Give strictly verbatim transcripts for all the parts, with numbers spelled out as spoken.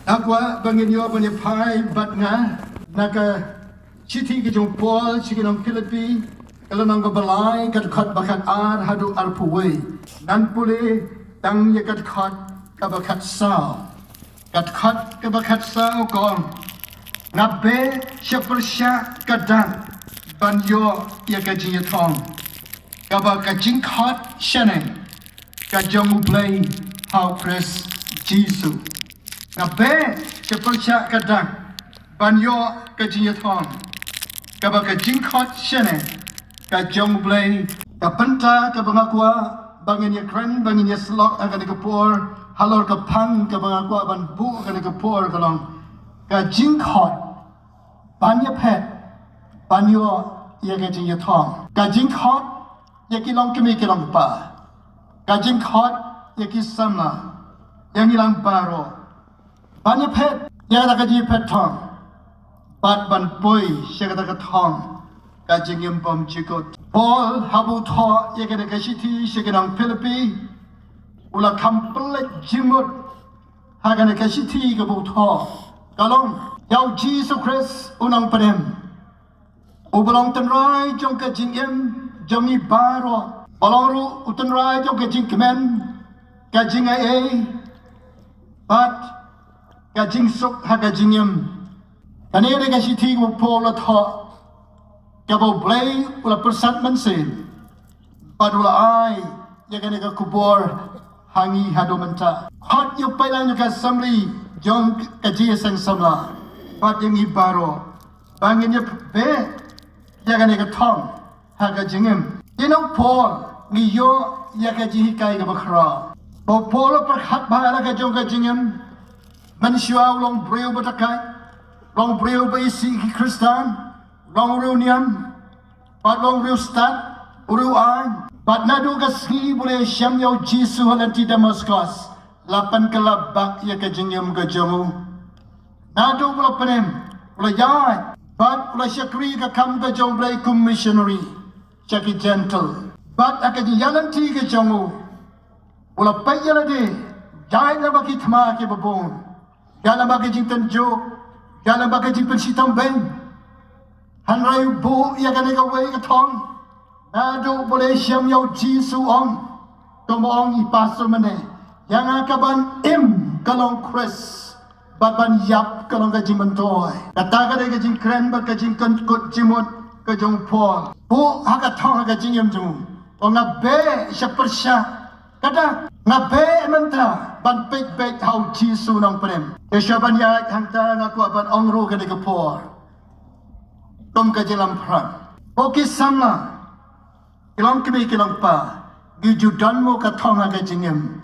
Nga kwah ba ngin ïoh ban ïa phai bad nga na ka shithi ka jong u Paul sha ki nong Philippi, ka lynnong kaba lai, ka dkhot ba khatar haduh arphew wei. Ngan pule tang ïa ka dkhot kaba khatsaw. Ka dkhot kaba khatsaw ka ong: Nga beh sha pyrshah ka dak ban ïoh ïa ka jingïathong, kaba ka jingkhot shaneng ka jong U Blei ha u Khrist Jisu. Nga beh sha pyrshah ka dak ban ïoh ka jingïathong, kaba ka jingkhot shaneng ka jong U Blei. Ka bynta kaba nga kwah ba ngin ïakren, ba ngin ïasyllok ha kane ka por, halor ka phang kaba nga kwah ban buh ha kane ka por, ka long: Ka jingkhot ban ïaphet ban ïoh ïa ka jingïathong. Ka jingkhot ïa ki longkmie ki longkpa. Ka jingkhot ïa ki samla, ïa ngi lang baroh, ban ïaphet ïa kata ka jingïaphet thong bad ban poi sha kata ka thong ka jingim bymjukut. Paul haba u thoh ïa kane ka shithi sha ki nong Philippi, u la kham pynleit jingmut ha kane ka shithi kaba u thoh, ka long: Ïa u Jisu Khrist u nongpynim, uba long tynrai jong ka jingim jong ngi baroh, ba long ruh u tynrai jong ka jingkmen, ka jingaiei bad ka jingsuk ha ka jingim. Kane dei ka shithi kaba u Paul u la thoh, kaba U Blei u la pyrsad mynsiem bad u la ai ïa kane ka khubor ha ngi haduh mynta. Khot ïa u paidlang jong ka assembly jong ka Jingïaseng Samla bad ïa ngi baroh ba ngin ïa beh ïa kane ka thong ha ka jingim. Ïa u Paul ngi ïoh ïa ka jinghikai kaba khraw. Ba u Paul u pyrkhat bha ïa la ka jong ka jingim. Mynshuwa u long briew ba tyngkai, long briew ba isih ki Khristan, long u riewniam, bad long u riewstad, u riew aiñ. Bad naduh ka sngi ba u la ïashem ïa u Jisu ha lynti Damaskos, la pynkylla bak ïa ka jingim ka jong u. Naduh ba u la pynim, u la ïaid bad u la shakri ka kam ka jong U Blei kum missionary sha ki Jentil. Bad ha ka jingïaid lynti ka jong u, u la peit ïa lade, ïaid lyngba ki thma kiba bun, ïaid lyngba ka jingtynjuh, ïaid lyngba ka jingpynshitom beiñ. Hynrei u buh ïa kane kawei ka thong. Naduh ba u la ïashem ïa u Jisu, u ong: Kumba ong i pastor mynne, ïa nga kaban im ka long Khrist, bad ban ïap ka long ka jingmyntoi. Kata ka dei ka jingkren bad ka jingkynthoh jingmut ka jong u Paul. Buh ha ka thong ha ka jingim jong u. Ong: Nga beh sha pyrshah ka dak, nga beh mynta ban peit beit ha u Jisu u nongpynim. Te shuwa ban ïaid hangta nga kwah ban ong ruh kane ka por kum ka jinglamphrang. Ko ki samla, ki longkmie ki longkpa, ngi ju don mo ka thong ha ka jingim?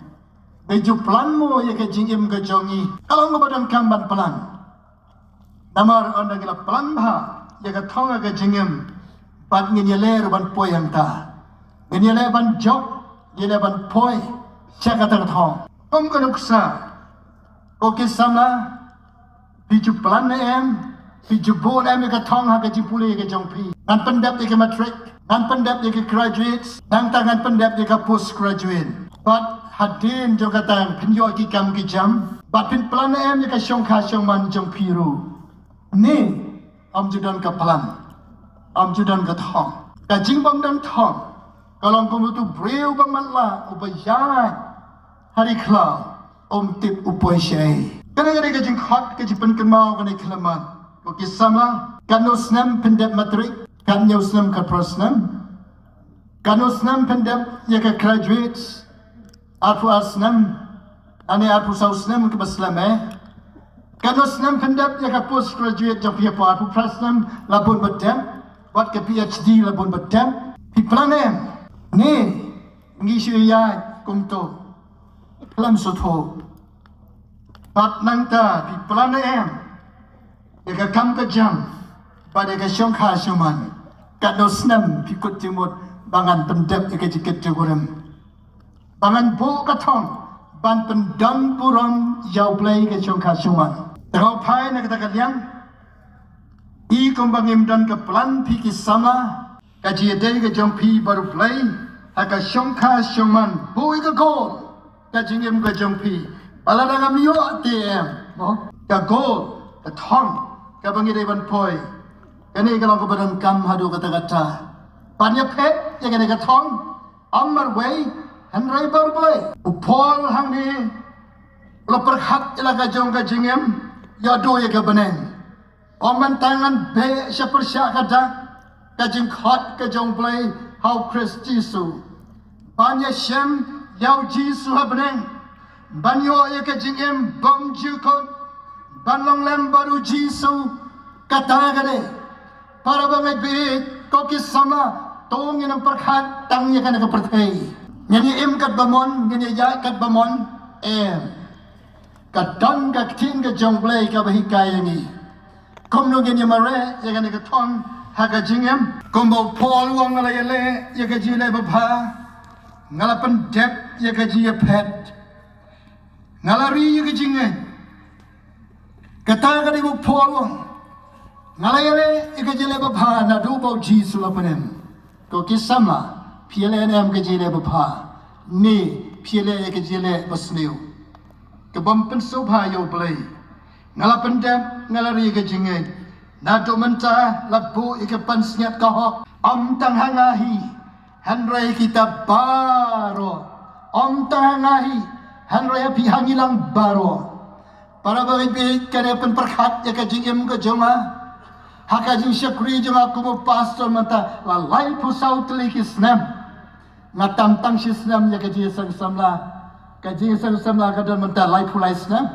Ngi ju plan mo ïa ka jingim ka jong ngi? Ka long kaba donkam ban plan. Namar ynda ngi la plan bha ïa ka thong ha ka jingim, bad ngin ïaleh ruh ban poi hangta. Ngin ïaleh ban jop, ngin ïaleh ban poi sha kata ka thong. Kum ka nuksa, ko ki samla, phi ju plan ne em, phi ju buh ne em ïa ka thong ha ka jingpule ka jong phi? Ngan pyndep ïa ka matric, ngan pyndep ïa ka graduate, nangta ngan pyndep ïa ka post graduate. Bad hadien jong kata phin ïoh ki kam ki jam, bad phin plan ne em ïa ka shongkha shongman jong phi ruh? Ne ym ju don ka plan, ym ju don ka thong? Ka jingbym don thong ka long kum utu u briew ba matlah, uba ïaid ha ri khlaw, um tip u poi shaei. Kane ka dei ka jingkhot, ka jingpynkynmaw kane ka khyllipmat. Ko ki samla, katno snem phin dep matric? Katno snem, katphra snem? Katno snem phin dep ïa ka graduate? Arphew ar snem, lane arphew saw snem kaba slem, eh? Katno snem phin dep ïa ka post graduate jong phi? Arphew phra snem la bun ba dep, bad ka PhD la bun ba dep. Phi plan ne em? Ne ngi shu ïaid kumto khlem sngewthuh? Bad nangta phi plan ne em ïa ka kam ka jam bad ïa ka shongkha shongman? Katno snem phi kut jingmut ba ngan pyndep ïa ka jingkit jingkhurim, ba ngan buh ka thong ban pyndon burom ïa U Blei ha ka shongkha shongman? Te ko phai na kata ka liang, i kumba ngim don ka plan, phi ki samla, ka jingïadei ka jong phi bad U Blei ha ka shongkha shongman, buh ïa ka goal ka jingim ka jong phi. Ba lada ngam ïoh te em, Ka gold, ka thong, kaba ngi dei ban poi. Kane ka long kaba donkam haduh katta katta. Ban ïa phet ïa kane ka thong, ym marwei, hynrei baroh. U Paul hangne u la pyrkhat ïa la ka jong ka jingim, ïa duh ïa ka bneng. Ym, mynta ngan beh sha pyrshah ka dak ka jingkhot ka jong U Blei ha U Khrist Jisu. Ban ïashem ïa U Jisu ha bneng. Ban ïoh ïa ka jingim bym jukut. Ban long lem bad U Jisu. Kata ka dei. Para bangeit baieit, ko ki samla, to ngin ym pyrkhat tang ïa kane ka pyrthei. Ngin ïa im katba mon, ngin ïa ïaid katba mon. Em. Ka don ka ktien ka jong U Blei kaba hikai ïa ngi. Kumno ngin ïa mareh ïa kane ka thong ha ka jingim. Kumba u Paul u ong, nga la ïaleh ïa ka jingïaleh babha. Nga la pyndep ïa ka jingïaphet. Nga la ri ïa ka jingngeit. Kata ka dei ba u Paul u ong, nga la ïaleh ïa ka jingïaleh babha naduh ba U Jisu la pynim. Ko ki samla, phi ïaleh ne em ka jingïaleh babha? Ne phi ïaleh ïa ka jingïaleh basniew, ka bym pynsngewbha ïa U Blei? Nga la pyndep, nga la ri ïa ka jingngeit. Naduh mynta la buh ïa ka pansngiat ka hok, ym tang ha nga hi, hynrei kita baroh. Ym tang ha nga hi, hynrei ha phi, ha ngi lang baroh. Para bangeit baieit, ka dei pynpyrkhat ïa ka jingim ka jong nga. Ha ka jingshakri jong nga kum u pastor mynta la laiphew saw tylli ki snem. Nga tam tang shi snem ïa ka jingïaseng samla. Ka jingïaseng samla ka don mynta laiphew lai snem.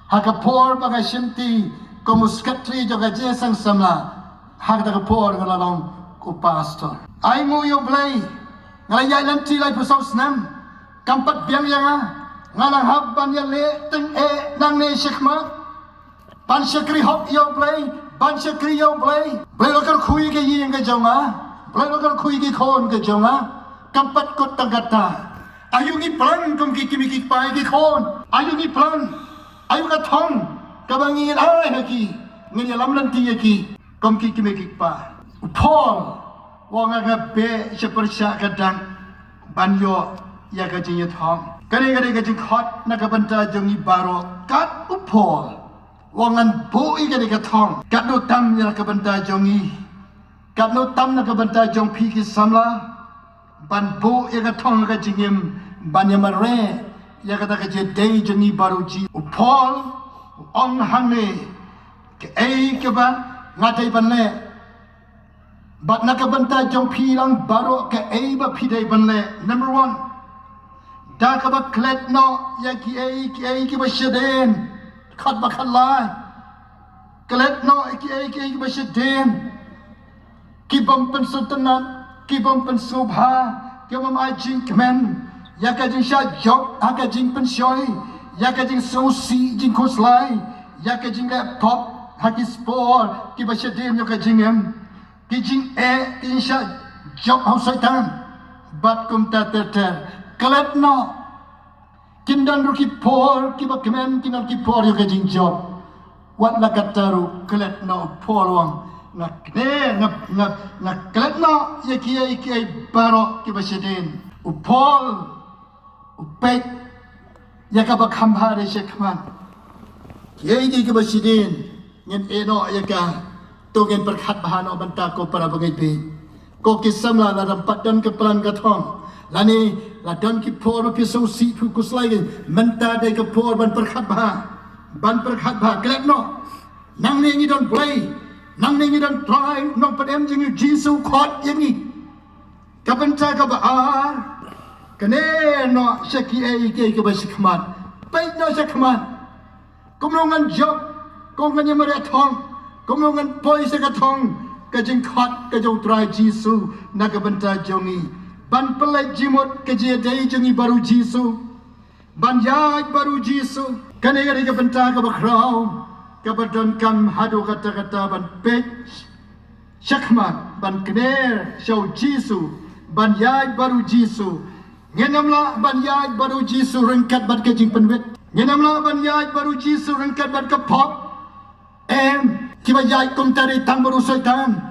Ha ka por ba nga shimti kum u secretary jong ka jingïaseng samla, ha kata ka por nga la long u pastor. Ai nguh ïa U Blei, nga la ïaid lynti laiphew saw snem. Kam pat biang ïa nga. Nga nang hap ban ïaleh teng eh nangne shakhmat. Ban shakri hok ïa U Blei, ban shakri ïa U Blei. Blei la kyrkhu ïa ka ïing ka jong nga. Blei la kyrkhu ïa ki khun ka jong nga. Kam pat kut tang kata. Aïu ngi plan kum ki kmie ki kpa ïa ki khun? Aïu ngi plan? Aïu ka thong kaba ngin ai ha ki, ngin ïalam lynti ïa ki kum ki kmie ki kpa? U Paul u ong, nga beh sha pyrshah ka dak ban ïoh ïa ka jingïathong. Kane ka dei ka jingkhot na ka bynta jong ngi baroh. Kat u Paul u ong, ngan buh ïa kane ka thong. Katno tam ïa ka bynta jong ngi, katno tam na ka bynta jong phi ki samla, ban buh ïa ka thong ha ka jingim, ban ïa mareh ïa kata ka jingïadei jong ngi baroh. Ji u Paul u ong hangne, kaei kaba nga dei ban leh, bad na ka bynta jong phi lang baroh, kaei ba phi dei ban leh? Number one, da kaba klet noh ïa kiei kiei kiba shadien. Khat ba khat lai, klet noh ïa kiei kiei kiba shadien, ki bym pynsngewtynnat, ki bym pynsngewbha, ki bym ai jingkmen ïa ka jingshah jop ha ka jingpynshoi, ïa ka jingsngewsih jingkhuslai, ïa ka jingleh pop ha ki spor kiba shadien jong ka jingim, ki jingeh, ki jingshah jop ha u Soitan. Bad kumta ter ter. Klet noh. Kin don ruh ki por kiba kmen, kin don ki por ïa ka jingjop. Wat la katta ruh, klet noh. U Paul u ong, nga kne, nga, nga, nga klet noh ïa kiei kiei baroh kiba shadien. U Paul u peit ïa kaba kham bha dei shakhmat. Kiei kiei kiba shadien ngin ïeh noh ïa ka. To ngin pyrkhat bha noh mynta, ko para bangeit baieit. Ko ki samla, lada ym pat don ka plan ka thong, lane la don ki por ba phi sngewsih, phi khuslai, mynta dei ka por ban pyrkhat bha. Ban pyrkhat bha. Klet noh. Nangne ngi don Blei, nangne ngi don Trai, Nongpynim jong ngi U Jisu, khot ïa ngi. Ka bynta kaba ar, kane noh sha kiei kiei kiba shakhmat. Peit noh shakhmat. Kumno ngan jop, kumno ngan ïa mareh thong, kumno ngan poi sha ka thong ka jingkhot ka jong U Trai Jisu na ka bynta jong ngi, ban pynleit jingmut ka jingïadei jong ngi bad U Jisu, ban ïaid bad U Jisu. Kane ka dei ka bynta kaba khraw, kaba donkam haduh katta katta, ban peit shakhmat, ban kner sha U Jisu, ban ïaid bad U Jisu. Ngin ym lah ban ïaid bad U Jisu ryngkat bad ka jingpynwit. Ngin ym lah ban ïaid bad U Jisu ryngkat bad ka pop. Em, kiba ïaid kumta dei tang bad u Soitan.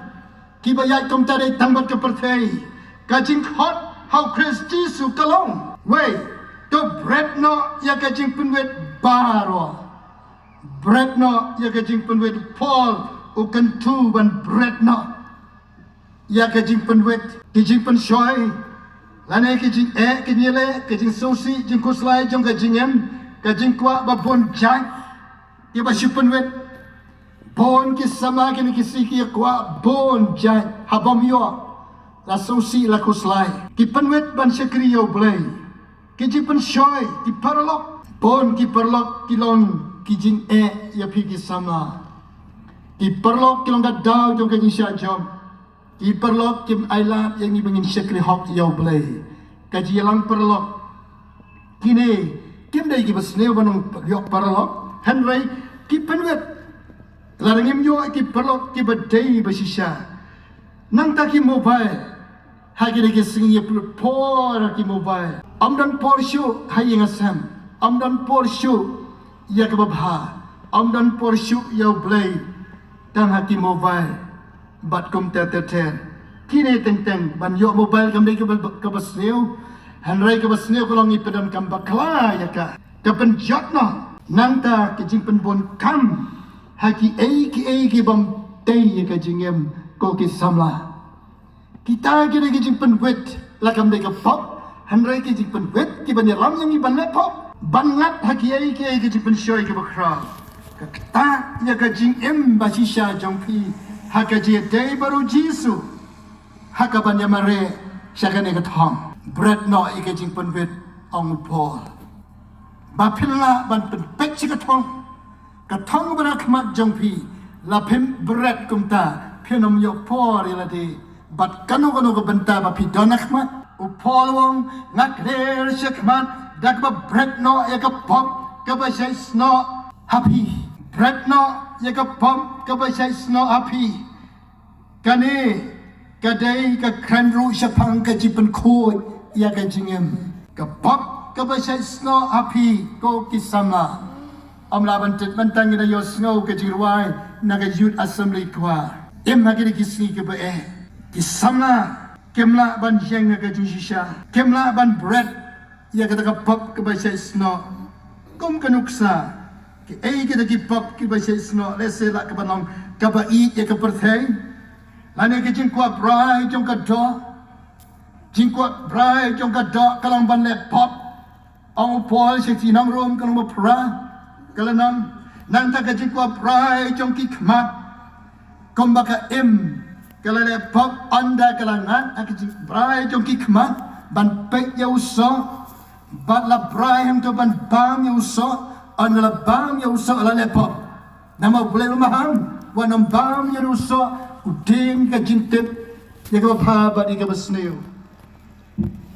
Kiba ïaid kumta dei tang bad ka pyrthei. Ka jingkhot ha U Khrist Jisu ka long, wei, to bret noh ïa ka jingpynwit baroh. Bret noh ïa ka jingpynwit. Paul u kyntu ban bret noh ïa ka jingpynwit, ki jingpynshoi, lane ki jingeh, ki jingïaleh, ki jingsngewsih, jingkhuslai jong ka jingim, ka jingkwah ba bun jait, ïa ba shu pynwit. Bun ki samla kine ki sngi ki kwah bun jait, ha bym ïoh, la sngewsih la khuslai. Ki pynwit ban shakri ïa U Blei. Ki jingpynshoi, ki paralok. Bun ki paralok ki long ki jingeh ïa phi ki samla. Ki paralok ki long ka daw jong ka jingshah jop. Ki paralok kim ailad ïa ngi ba ngin shakri hok ïa U Blei. Ka jingïalang paralok, kine kim dei kiba sniew ban ong ïoh paralok, hynrei ki pynwit. Lada ngim ïoh ki paralok kiba dei ba shisha. Nangta ki mobile, ha kine ki sngi ïa pynlut por ha ki mobile. Ym don por shuh ha ïing ha sem. Ym don por shuh ïa kaba bha. Ym don por shuh ïa U Blei, tang ha ki mobile bad kumta ter ter. Kine teng teng, ban ïoh mobile kam dei kaba, kaba sniew, hynrei kaba sniew ka long ïa pyndonkam bakla ïa ka. Ka pynjot noh nangta ka jingpynbun kam ha kiei kiei ki bym tei ïa ka jingim, ko ki samla. Kita ki dei ki jingpynwit, la kam dei ka pop, hynrei ki jingpynwit ki ban ïalam ïa ngi ban leh pop, ban ngat ha kiei kiei ki jingpynshoi kiba khraw. Ka ktah ïa ka jingim ba shisha jong phi ha ka jingïadei bad U Jisu, ha ka ban ïamareh sha kane ka thong. Bret noh ïa ka jingpynwit, ong u Paul, ba phin lah ban pynpeit sha ka thong. Ka thong ba na khmat jong phi, la phim bret kumta, phin ym ïoh por ïa lade bad kano kano ka bynta ba phi don ha khmat. U Paul u ong, nga kner sha khmat da kaba bret noh ïa ka pop kaba shait snoh ha phi. Bret noh ïa ka pop kaba shait snoh ha phi. Kane ka dei ka kren ruh shaphang ka jingpynkhuid ïa ka jingim. Ka pop kaba shait snoh ha phi, ko ki samla. Ym lah ban tip, mynta ngi da ïohsngew ka jingrwai na ka Youth Assembly Choir. Im ha kine ki sngi kiba eh, ki samla kim lah ban ïeng ha ka jingshisha, kim lah ban bret ïa kata ka pop kaba shait snoh. Kum ka nuksa, kiei kita ki pop kiba shait snoh, lehse lah kaba long kaba ïeit ïa ka pyrthei, lane ka jingkwah brai jong ka doh. Jingkwah brai jong ka doh ka long ban leh pop. Ong u Paul sha ki nong Rom ka lynnong ba phra, ka lynnong, nangta ka jingkwah brai jong ki khmat, kumba ka im ka la leh pop, ynda ka la ngat ha ka jingbrai jong ki khmat ban peit ïa u soh, bad la brai hangto ban bam ïa u soh, ynda la bam ïa u soh la leh pop. Namar U Blei u maham, wat nym bam ïa u soh, u dei ka jingtip ïa kaba bha bad ïa kaba sniew.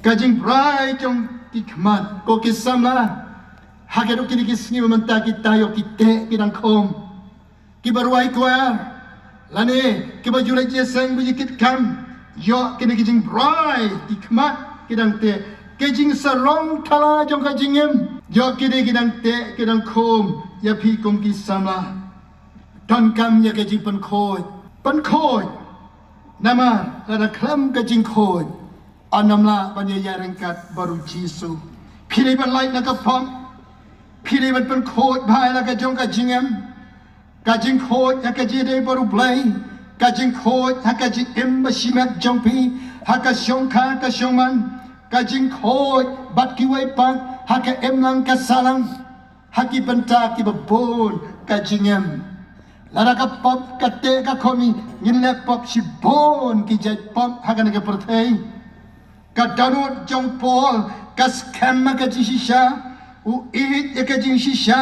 Ka jingbrai jong ki khmat, ko ki samla, ha ka dei kine ki sngi mynta kita ïoh ki teh ki dang khum, kiba rwai choir, lane kiba ju leit ïaseng ba ïa kit kam, ïoh kine ki jingbrai ki khmat ki dang teh. Ka jingsarong thala jong ka jingim, ïoh kine ki dang teh ki dang khum ïa phi kum ki samla. Donkam ïa ka jingpynkhuid, pynkhuid. Namar lada khlem ka jingkhuid, ym lah ban ïa ïaryngkat bad U Jisu. Phi dei ban lait na ka pop, phi dei ban pynkhuid bha ïa la ka jong ka jingim. Ka jingkhuid ha ka jingïadei bad U Blei, ka jingkhuid ha ka jingim ba shimet jong phi, ha ka shongkha ka shongman, ka jingkhuid bad kiwei pat ha ka imlang ka sahlang, ha ki bynta kiba bun ka jingim. Lada ka pop ka teh ka khum, ngin leh pop shibun ki jait pop ha kane ka pyrthei. Ka dohnud jong Paul ka skhem ha ka jingshisha, u ïeit ïa ka jingshisha,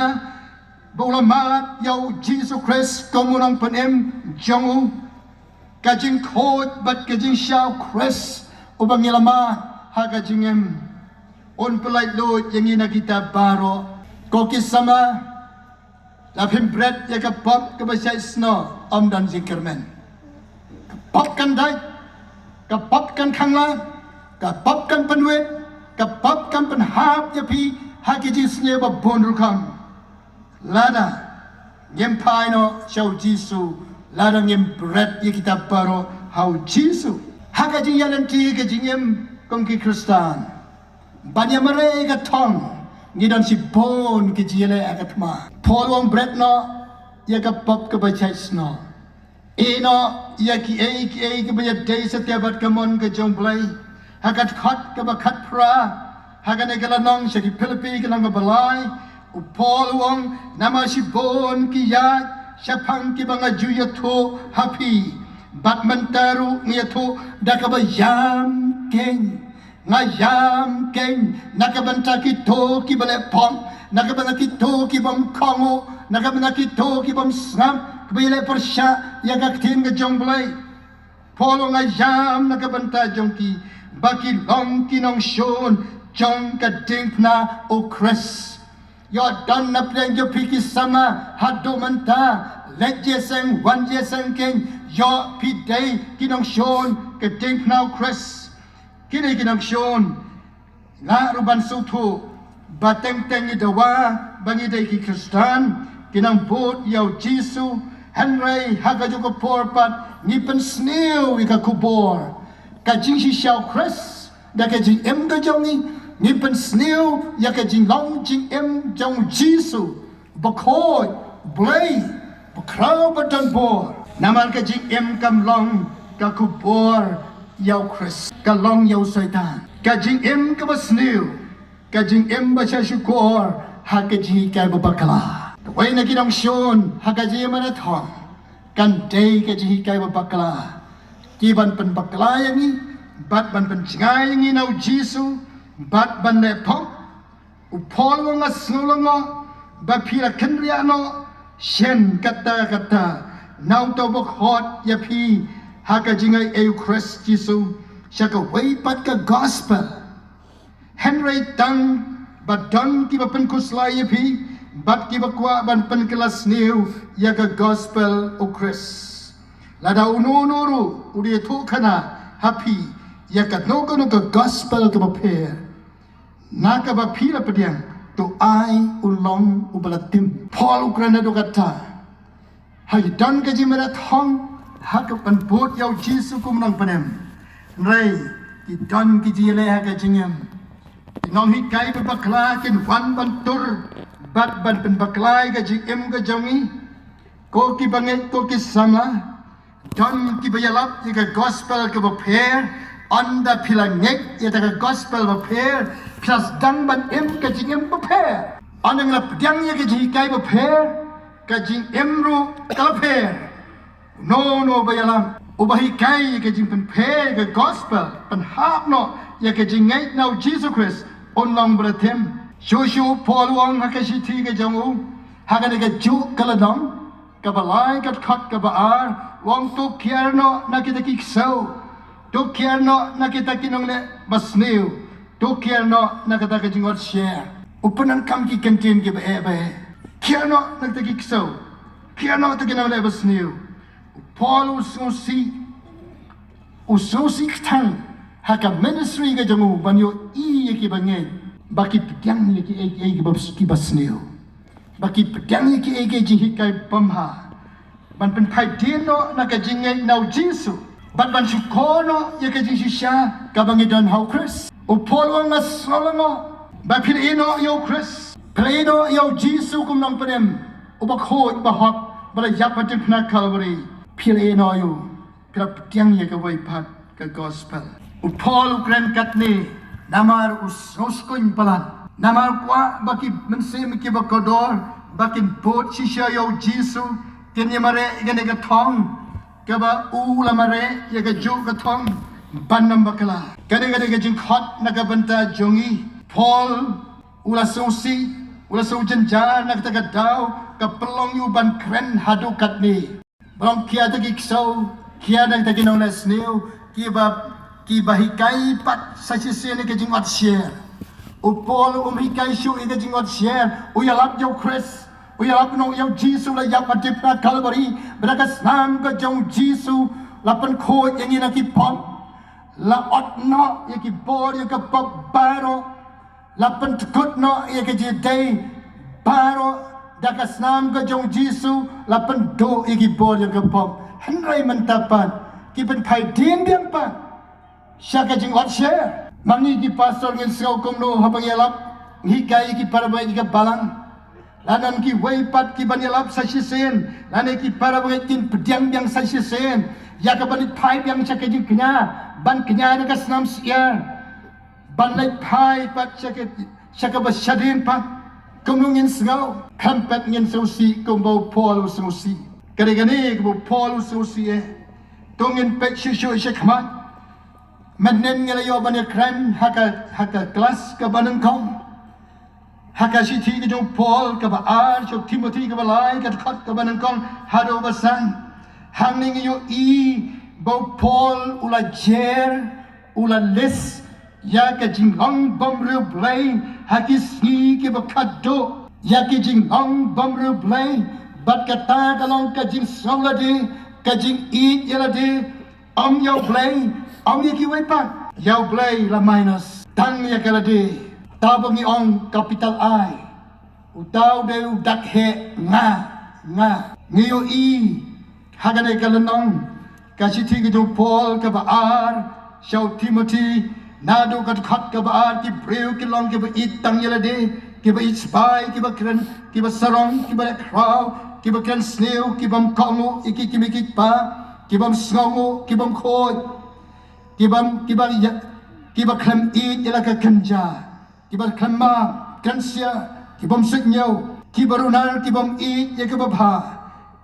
ba u la mad ïa U Jisu Khrist kum u nongpynim jong u. Ka jingkhuid bad ka jingshah U Khrist uba ngi la mad ha ka jingim, un pyllait luid ïa ngi na kita baroh. Ko ki samla, la phim bret ïa ka pop kaba shait snoh, ym don jingkyrmen. Ka pop kan dait, ka pop kan khanglad, ka pop kan pynwit, ka pop kan pynhap ïa phi ha ki jingsniew ba bun rukom. Lada ngim phai noh sha U Jisu, lada ngim bret ïa kita baroh ha U Jisu, ha ka jingïaid lynti ka jingim kum ki Khristan, ban ïamareh ïa ka thong, Ngi don shibun ki jingïaleh ha ka thma. Paul u ong bret noh ïa ka pop kaba jait snoh. Ïehnoh ïa kiei kiei kiba ïadei satia bad ka mon ka jong U Blei. Ha ka dkhot kaba khatphra, ha kane ka lynnong sha ki Philippi ka lynnong kaba lai, u Paul u ong, namar shibun ki ïaid shaphang kiba nga ju ïathuh ha phi, bad mynta ruh nga ïathuh da kaba ïam keiñ. Nga ïam keiñ na ka bynta kito kiba leh pop, na ka bynta kito ki bym kohnguh, na ka bynta kito ki bym sngap, kiba ïaleh pyrshah ïa ka ktien ka jong U Blei. Paul u ong nga ïam na ka bynta jong ki, ba ki long ki nongshun jong ka diengphna u Khrist. Ïoh don na pdeng jong phi ki samla haduh mynta, leit ïaseng, wan ïaseng keiñ, ïoh phi dei ki nongshun ka diengphna u Khrist. Kine ki nongshun, nga ruh ban sngewthuh ba teng teng ngi dawa ba ngi dei ki Khristan, ki nongbud ïa u Jisu, hynrei ha kajuh ka por pat ngi pynsniew ïa ka khubor ka jingshisha u Khrist da ka jingim ka jong ngi, ngi pynsniew ïa ka jinglong jingim jong u Jisu, bakhuid, Blei, bakhraw ba don bor. Namar ka jingim kam long ka khubor ïa u Khrist, ka long ïa u Soitan. Ka jingim kaba sniew, ka jingim ba shah shukor ha ka jinghikai ba bakla. Kawei na ki nongshun ha ka jingim marathon kan dei ka jinghikai ba bakla, ki ban pynbakla ïa ngi, bad ban pynjngai ïa ngi na u Jisu, bad ban leh pop. U Paul u ong nga sngew lyngngoh ba phi la kynriah noh shen katta katta na uta uba khot ïa phi ha ka jingaiei u Khrist Jisu sha kawei pat ka gospel. Hynrei tang ba don kiba pynkhuslai ïa phi bad kiba kwah ban pynkylla sniew ïa ka gospel u Khrist. Lada uno uno ruh u da ïathuhkhana ha phi ïa kano kano ka gospel kaba pher na kaba phi la pdiang, to ai u long uba la tim. Paul u kren haduh katta ha ki don ka jingmyntoi ha ka ban bud ïa u Jisu kum u nongpynim. Hynrei ki don ki jingïaleh ha ka jingim. Ki nonghikai ba bakla kin wan ban tur bad ban pynbakla ïa ka jingim ka jong ngi. Ko ki bangeit, ko ki samla, don kiba ïalap ïa ka gospel kaba pher. Ynda phi la ngeit ïa ka gospel ba pher, phi la sdang ban im ka jingim ba pher. Ynda nga la pdiang ïa ka jinghikai ba pher, ka jingim ruh ka la pher. Uno uno ba ïalap, uba hikai ïa ka jingpynpher ka gospel, pynhap noh ïa ka jingngeit na u Jisu Khrist, un long ba la tim. Shuh shuh u Paul u ong ha ka shithi ka jong u ha kane kajuh ka lynnong kaba lai, ka dkhot kaba ar, u ong to kiar noh na kita ki ksew, to kiar noh na kita ki nongleh basniew, to kiar noh na kata ka jingot sher. U pyndonkam ki kyntien kiba eh ba eh. Kiar noh na kita ki ksew, kiar noh kita ki nongleh basniew. U Paul u sngewsih, u sngewsih kthang ha ka ministry ka jong u ban ïohi ïa ki bangeit ba ki pdiang ïa kiei kiei kiba, kiba sniew, ba ki pdiang ïa kiei kiei jinghikai bymha, ban pynphai dien noh na ka jingngeit na u Jisu bad ban shukor noh ïa ka jingshisha kaba ngi don ha u Khrist. U Paul u ong nga sngew lyngngoh ba phi la ïehnoh ïa u Khrist, phi la ïehnoh ïa u Jisu kum u nongpynim, uba khuid, uba hok, ba la ïap ha diengphna Kalbari. Phi la ïehnoh ïa u, phi la pdiang ïa kawei pat ka gospel. U Paul u kren katne namar u sngewskuiñ palat, namar u kwah ba ki mynsiem kiba kordor ba kin bud shisha ïa u Jisu, kin ïa mareh ïa kane ka thong kaba u la mareh, ïa kajuh ka thong ban ym bakla. Kane ka dei ka jingkhot na ka bynta jong ngi. Paul u la sngewsih, u la sngewjynjar na kata ka daw, ka pynlong ïa u ban kren haduh katne. Ba long kiar kita ki ksew, kiar kita ki nongleh sniew, kiba, kiba hikai pat sa shisien ïa ka jingot sher. U Paul um hikai shuh ïa ka jingot sher, u ïalap ïa u Khrist, u ïalap noh ïa u Jisu la ïap ha diengphna Kalbari, bad da ka snam ka jong u Jisu la pynkhuid ïa ngi na ki pop, la ot noh ïa ki bor ïa ka pop baroh, la pyndkut noh ïa ka jingïadei baroh, da ka snam ka jong u Jisu la pynduh ïa ki bor ïa ka pop. Hynrei mynta pat ki pynphai dien biang pat sha ka jingot sher. Ma ngi ki pastor ngin sngew kumno haba ngi ïalap Ngi kai ki para bangeit ïa ka balang. Lane kiwei pat ki ban ïalap sa shisien, lane ki para bangeit kin pdiang biang sa shisien ïa ka ban leit phai biang sha ka jingkñia, ban kñia na ka snam syiar, ban leit phai pat sha ka, sha kaba shadien pat. Kumno ngin sngew? Khlem pat ngin sngewsih kumba u Paul u sngewsih. Ka dei kane kaba u Paul u sngewsih eh. To ngin peit shuh shuh sha khmat. Mynhynnin ngi la ïoh ban ïakren ha ka, ha ka klas kaba nyngkong, ha ka shithi ka jong u Paul kaba ar sha u Timothi kaba lai, ka dkhot kaba nyngkong haduh ba san. Hangne ngi ïohi ba u Paul u la jer, u la list ïa ka jinglong bym riewblei ha ki sngi kiba khatduh, ïa ki jinglong bym riewblei, bad kata ka long ka jingsngew lade, ka jingïeit ïa lade, ym ïa U Blei, ym ïa kiwei pat. Ïa U Blei la minus. Tang ïa ka lade. Te ba ngi ong capital I. Uta u dei u dak heh nga, nga. Ngi ïohi ha kane ka lynnong, ka shithi ka jong u Paul kaba ar sha u Timothi, naduh ka dkhot kaba ar, ki briew ki long kiba ïeit tang ïa lade, kiba ïeit sbai, kiba kren, kiba sarong, kiba leh khraw, kiba kren sniew, ki bym kohnguh ïa ki kmie ki kpa, ki bym sngewnguh, ki bym khuid, ki bym, kiba ïa, kiba khlem ïeit ïa la ka kynja, kiba khlem map, kren sia, ki bym suidñiew, kiba runar, ki bym ïeit ïa kaba bha,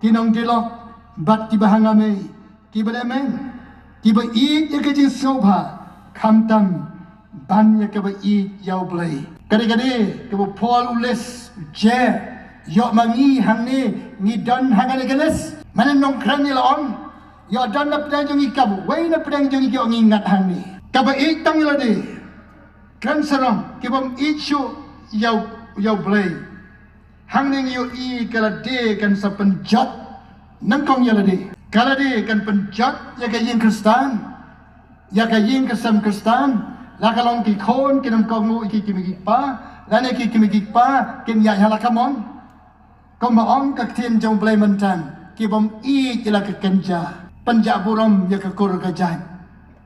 ki nongdialog bad kiba hanga mei, kiba leh meng, kiba ïeit ïa ka jingsngewbha, khamtam ban ïa kaba ïeit ïa U Blei. Ka dei, ka dei kaba u Paul u list, jer. Ïoh ma ngi hangne, ngi don ha kane ka list? Mane nongkren ngi la ong, ïoh don na pdeng jong ngi, kawei na pdeng jong ngi ïoh ngi ngat hangne. Kaba ïeit tang ïa lade, kren sarong, ki bym ïeit shuh ïa, ïa U Blei. Hangne ngi ïohi ka lade kan sa pynjot nyngkong ïa lade. Ka lade kan pynjot ïa ka ïing Khristan, ïa ka ïing ka sem Khristan. La ka long ki khun kin ym kohnguh ïa ki kmie ki kpa, lane ki kmie ki kpa kin ïaid ha la ka mon. Kumba ong ka ktien jong U Blei mynta, ki bym ïeit ïa la ka kynja, pynjah burom ïa ka kur ka jait.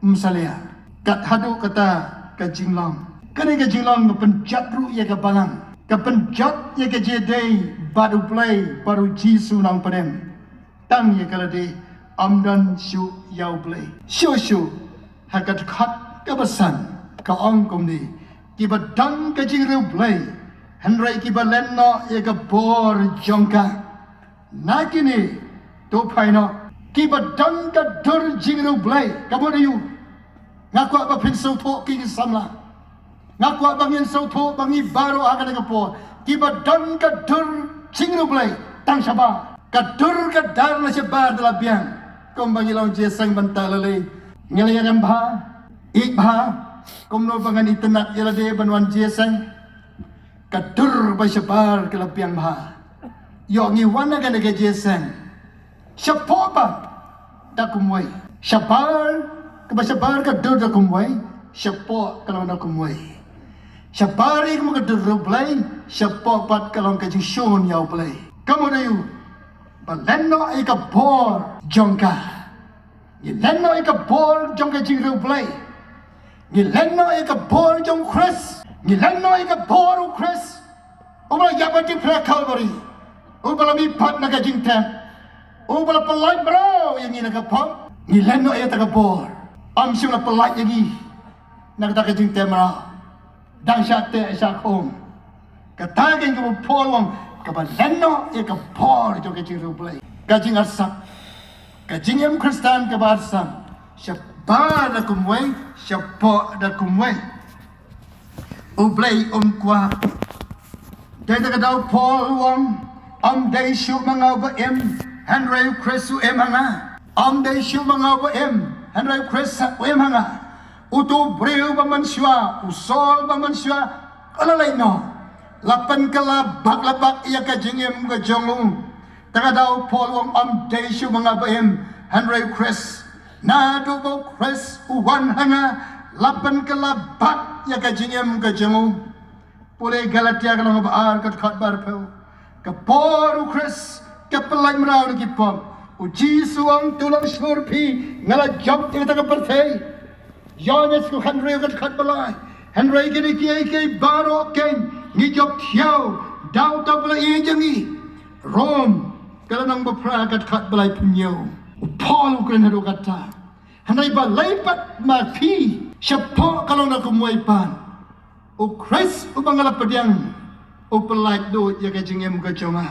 Ym salia. Kat haduh kata ka jinglong. Kane ka jinglong ka pynjot ruh ïa ka balang, ka pynjot ïa ka jingïadei bad U Blei bad U Jisu Nongpynim. Tang ïa ka lade, ym don shuh ïa U Blei. Shuh shuh ha ka dkhot kaba san ka ong kumne, kiba don ka jingriewblei, hynrei kiba len noh ïa ka bor jong ka. Na kine, to phai noh, kiba don ka dur jingriewblei. Ka mut aïu? Nga kwah ba phin sngewthuh ki samla. Nga kwah ba ngin sngewthuh ba ngi baroh ha kane ka por, kiba don ka dur jingriewblei tang shabar. Ka dur ka dar na shabar da la biang. Kumba ngi long jingïaseng bynta lei lei. Ngi la ïarem bha, ïeit bha, kumno ba ngan itynnad ïa lade ban wan jingïaseng. Ka dur ba shabar ka la biang bha. Ïoh ngi wan ha kane ka jingïaseng, shapoh pat da kumwei. Shabar, kaba shabar ka dur da kumwei, shapoh ka long da kumwei. Shabar ïa ka, ka dur riewblei, shapoh pat ka long ka jingshun ïa U Blei. Ka mut aïu? Ba len noh ïa ka bor jong ka. Ngi len noh ïa ka bor jong ka jingriewblei. Ngi len noh ïa ka bor jong U Khrist. Ngi len noh ïa ka bor U Khrist, uba la ïap ha ki phra Kalbari, uba la mihpat na ka jingtep, uba la pyllait mraw ïa ngi na ka pop. Ngi len noh ïa kata ka bor. Ym shym la pyllait ïa ngi na kata ka jingtep mraw. Dang shah teh shah khum. Kata ka dei kaba u Paul u ong, kaba len noh ïa ka bor jong ka jingriewblei. Ka jingarsap, ka jingim Khristan kaba arsap, shabar da kumwei, shapoh da kumwei. U Blei um kwah. Dei da kata u Paul u ong, ym dei shuh ma nga uba im, hynrei U Khrist u im ha nga. Ym dei shuh ma nga uba im, hynrei U Khrist u im ha nga. Uto u briew ba mynshuwa, u Saul ba mynshuwa, u la leit noh. La pynkylla bak la bak ïa ka jingim ka jong u. Te kata u Paul u ong, ym dei shuh ma nga ba im, hynrei U Khrist. Naduh ba U Khrist u wan ha nga, la pynkylla bak ïa ka jingim ka jong u. Pule Galatia ka lynnong ba ar, ka dkhot ba arphew. Ka bor U Khrist ka pyllait mraw na ki pop. U Jisu u ong, to long shlur phi, nga la jop ïa kata ka pyrthei. Ïoannis ka khathynriew, ka dkhot ba lai. Hynrei kine kiei kiei baroh keiñ Ngi jop thiaw da uta ba la ïeit ïa ngi. Rom, ka lynnong ba phra, ka dkhot ba laiphew hynñiew. U Paul u kren haduh katta. Hynrei balei pat ma phi shapoh ka long na kumwei pat? U Khrist uba nga la pdiang u pyllait lut ïa ka jingim ka jong nga.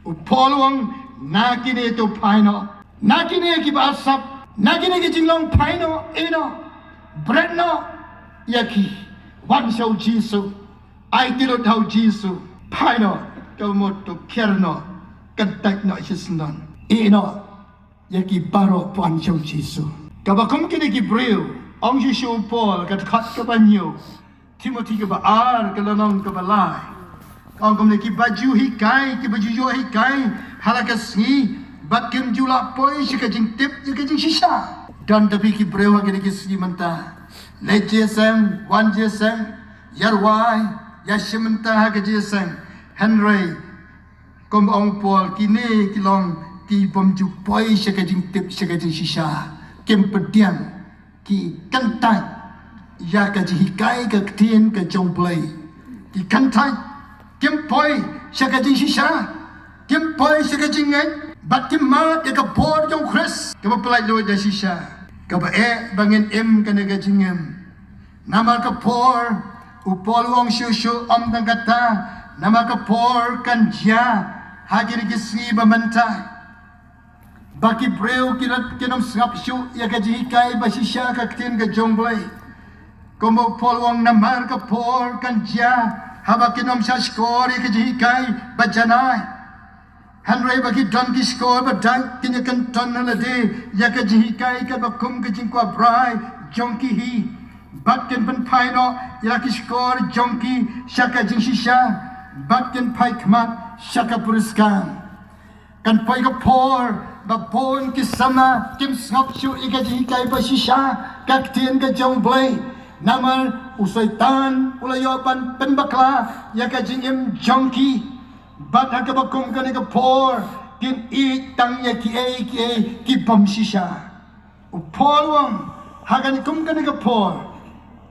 U Paul u ong, na kine to phai noh, na kine kiba asap, na kine ki jinglong phai noh, ïeh noh, bret noh ïa ki. Wan sha u Jisu, aiti lut ha u Jisu. Phai noh, kaba mut to khiar noh, kyntait noh shisyndon, ïeh noh ïa ki baroh, phan sha u Jisu. Kaba kum kine ki briew, ong shisha u Paul, ka dkhot kaba hynñiew Timothi kaba ar, ka lynnong kaba lai. Ong kumne, kiba ju hikai, kiba ju ïoh hikai ha la ka sngi, bad kim ju lah poi sha ka jingtip ïa ka jingshisha. Don da phi ki briew ha kine ki sngi mynta, leit jingïaseng, wan jingïaseng, ïa rwai, ïa shim bynta ha ka jingïaseng. Hynrei kum ong u Paul, kine ki long ki bym ju poi sha ka jingtip, sha ka jingshisha. Kim pdiang, ki kyntait ïa ka jinghikai ka ktien ka jong u Blei. Ki kyntait, kim poi sha ka jingshisha, kim poi sha ka jingngeit, bad kim mad ïa ka bor jong u Khrist kaba pyllait lut da shisha. Kaba eh ba ngin im kane ka jingim. Namar ka por, u Paul u ong shuh shuh, ym tang kata, namar ka por kan jia ha kine ki sngi ba mynta, ba ki briew ki la, kin ym sngap shuh ïa ka jinghikai ba shisha ka ktien ka jong u Blei. Kumba u Paul u ong, namar ka por kan jia haba kin ym shah shkor ïa ka jinghikai ba janai. Hynrei ba ki don ki shkor ba dait, kin ïa kynton ha lade ïa ka jinghikai kaba kum ka jingkwah brai jong ki hi. Bad kin pynphai noh ïa ki shkor jong ki sha ka jingshisha, bad kin phai khmat sha ka puriskam. Kan poi ka por ba bun ki samla kim sngap shuh ïa ka jinghikai ba shisha ka ktien ka jong u Blei. Namar u Soitan u la ïoh ban pynbakla ïa ka jingim jong ki. Bad ha kaba kum kane ka por, kin ïeit tang ïa kiei kiei ki bym shisha. U Paul u ong, ha kaba kum kane ka por,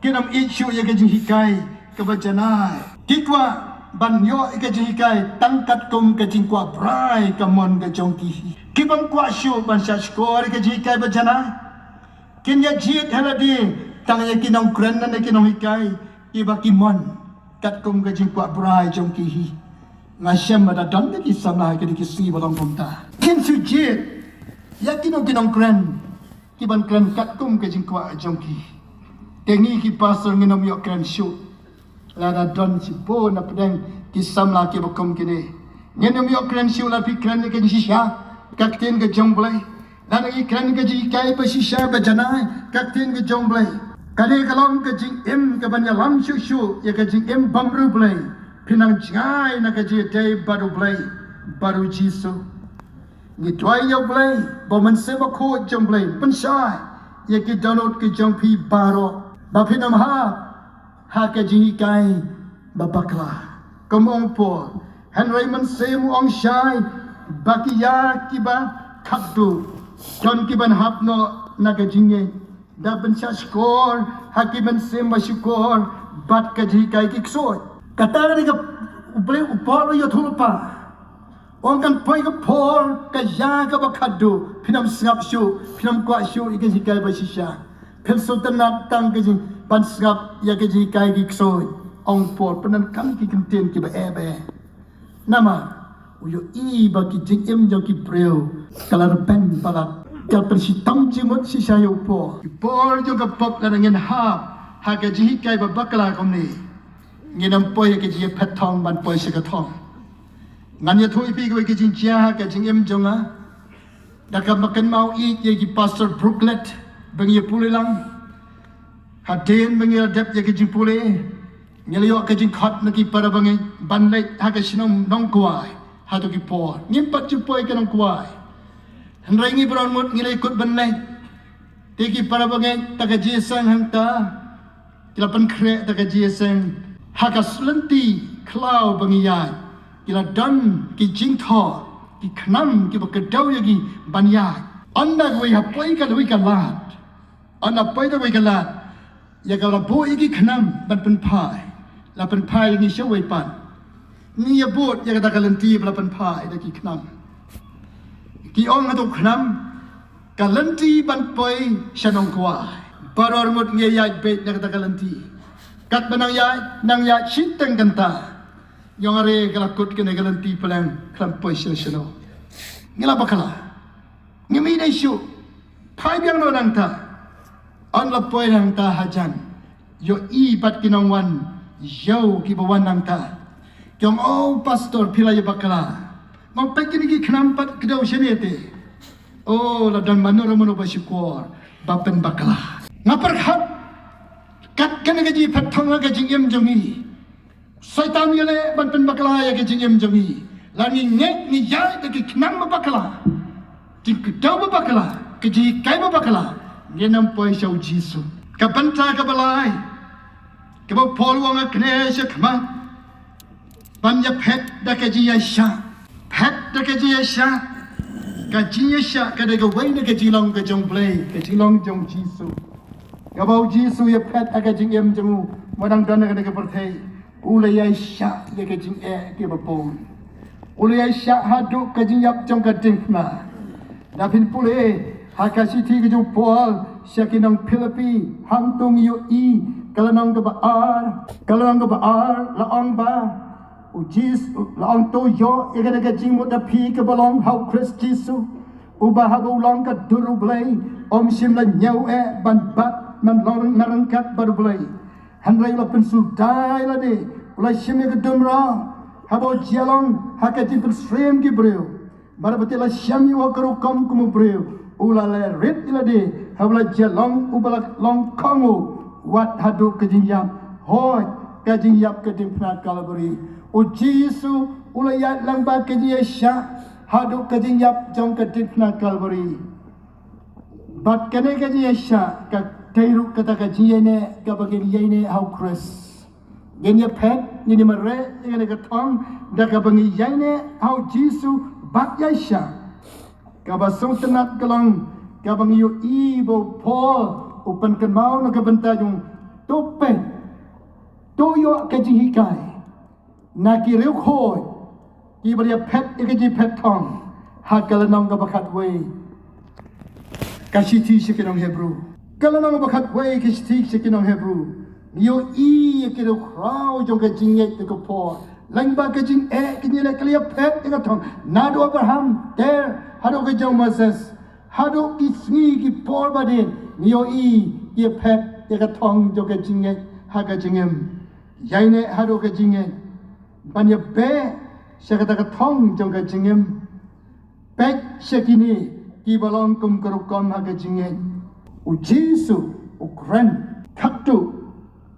kin ym ïeit shuh ïa ka jinghikai kaba janai. Ki kwah ban ïoh ïa ka jinghikai tang katkum ka jingkwah brai ka mon ka jong ki hi. Ki bym kwah shuh ban shah shkor ïa ka jinghikai ba janai. Kin ïa jied ha lade tang ïa ki nongkren ne ki nonghikai kiba ki mon katkum ka jingkwah brai jong ki hi. Nga shem ba da don da ki samla ha kine ki sngi ba long kumta. Kin shu jied ïa kino ki nongkren kiban kren katkum ka jingkwah jong ki. Te ngi ki pastor ngin ym ïoh kren shuh. Lada don shibun na pdeng ki samla kiba kum kine, ngin ym ïoh kren shuh lada phi kren ïa ka jingshisha ka ktien ka jong u Blei. Lada ngi kren ka jinghikai ba shisha ba janai ka ktien ka jong u Blei, ka dei ka long ka jingim kaban ïalam shuh shuh ïa ka jingim bymriewblei. Phin nang jngai na ka jingïadei bad u Blei, bad u Jisu. Ngi duwai ïa u Blei ba u Mynsiem Bakhuid jong u Blei pynshai ïa ki dohnud ki jong phi baroh ba phin ym hap ha ka jinghikai ba bakla. Kum u ong u Paul, hynrei u Mynsiem u ong shai ba ki ïa kiba khatduh, don kiban hap noh na ka jingngeit da ban shah shkor ha ki mynsiem ba shukor bad ka jinghikai ki ksuid. Kata ka dei ka, u Blei, u Paul u ïathuh lypa. U ong kan poi ka por ka ïa kaba khatduh, phin ym sngap shuh, phin ym kwah shuh ïa ka jinghikai ba shisha. Phin sngewtynnat tang ka jing, ban sngap ïa ka jinghikai ki ksuid. Ong u Paul, pyndonkam ki kyntien kiba eh ba eh. Namar u ïohi ba ki jingim jong ki briew ka la rben palat, ka pynshitom jingmut shisha ïa u Paul. Ki por jong ka pop, lada ngin hap ha ka jinghikai ba bakla kumne, ngin ym poi ha ka jingïaphet thong ban poi sha ka thong. Ngan ïathuh ïa phi kawei ka jingjia ha ka jingim jong nga. Da kaba kynmaw ïa ki Pastor Brooklet ba ngi ïa pule lang. Hadien ba ngi la dep ïa ka jingpule, ngi la ïoh ka jingkhot na ki para bangeit ban leit ha ka shnong Nongkwai. Hato ki por ngim pat ju poi ka Nongkwai, hynrei ngi baroh mut ngi la ïakut ban leit. Te ki para bangeit, ta ka jingïaseng hangta, ki la pynkhreh ta ka jingïaseng ha ka lynti khlaw ba ngi ïaid. Ki la don ki jingthoh, ki khnam kiba kdew ïa ki ban ïaid. Ynda kawei ha poi ka, kawei ka lad, ynda poi kawei ka lad, ïa ka la buh ïa ki khnam ban pynphai. La pynphai ïa ngi shawei pat. Ngi ïa bud ïa kata ka lynti ba la pynphai da ki khnam. Ki ong hato khnam, ka lynti ban poi sha nongkwai. Baroh arngut ngi ïaid beit na kata ka lynti. Katba nang ïaid, nang ïaid shiteng kynta. Ïong are ka la kut kane ka lynti pyleng khlem poi sha shano. Ngi la bakla. Ngi mih dei shuh. Phai biang noh nangta. Yn la poi nangta hajan. Ïohi bad ki nongwan ïew kiba wan nangta. Ki ong, "O pastor, phi la ïa bakla." Nga ong, "Peit kine ki khnam pat kdew shane te." O, la don mano re mano ba shukor ba pynbakla. Nga pyrkhat kat kane ka jingphet thong ha ka jingim jong ngi. Soitan u leh ban pynbakla ïa ka jingim jong ngi. La ngi ngeit ngi ïaid da ki khnam ba bakla, jingkdew ba bakla, ka jinghikai ba bakla, ngin ym poi sha u Jisu. Ka bynta kaba lai kaba Paul u ong ha kane shakhmat, ban ïa phet da ka jingïaishah. Phet da ka jingïaishah. Ka jingïaishah ka dei kawei na ka jinglong ka jong Blei, ka jinglong jong u Jisu. Kaba u Jisu u ïa phet ha ka jingim jong u, ba u dang don ha kane ka pyrthei. U la ïaishah ïa ka jingeh kiba bun. U la ïaishah haduh ka jingïap jong ka diengphna. Lada phin pule ha ka shithi ka jong u Paul sha ki nong Philippi, hangto ngi ïohi ka lynnong kaba ar, ka lynnong kaba ar, la ong ba u Jisu, la ong, to ïoh ïa kane ka jingmut da phi kaba long ha u Khrist Jisu, uba haba u long ka dur u Blei, um shym la ñiew eh ban bat, ban long na ryngkat bad u Blei. Hynrei u la pynsuldei lade, u la shim ïa ka dum raw, haba u jia long ha ka jingpynsyriem ki briew. Bad haba te la shem ïa u ha ka rukom kum u briew, u la leh rit ïa lade, haba la jia long uba la long kohnguh, wat haduh ka jingïap, hooid, ka jingïap ka diengphna Kalbari. U Jisu u la ïaid lang bad ka jingïaishah haduh ka jingïap jong ka diengphna Kalbari. Bad kane ka jingïaishah ka dei ruh kata ka jingïaineh kaba ngin ïaineh ha u Khrist. Ngin ïa phet, ngin ïa mareh ïa kane ka thong da kaba ngi ïaineh ha u Jisu bad ïaishah. Kaba sngewtynnat ka long kaba ngi ïohi ba u Paul u pynkynmaw na ka bynta jong u, to peit, to ïoh ka jinghikai na ki riewkhuid kiba la ïa phet ïa ka jingphet thong ha ka lynnong kaba khatwei ka shithi sha ki nong Hebru. Ka lynnong kaba khatwei ka shithi sha ki nong Hebru. Ngi ïohi ïa ki riewkhraw jong ka jingngeit da ka por. Lyngba ka jingeh ka jingeh ka la ïa phet ïa ka thong. Naduh Abraham ter haduh ka jong Moses. Haduh ki sngi ki por ba dien ngi ïohi ïa phet ïa ka thong jong ka jingngeit ha ka jingim. Ïaineh haduh ka jingngeit ban ïa beh sha kata ka thong jong ka jingim. Peit sha kine kiba long kum ka rukom ha ka jingngeit. U Jisu u kren katto,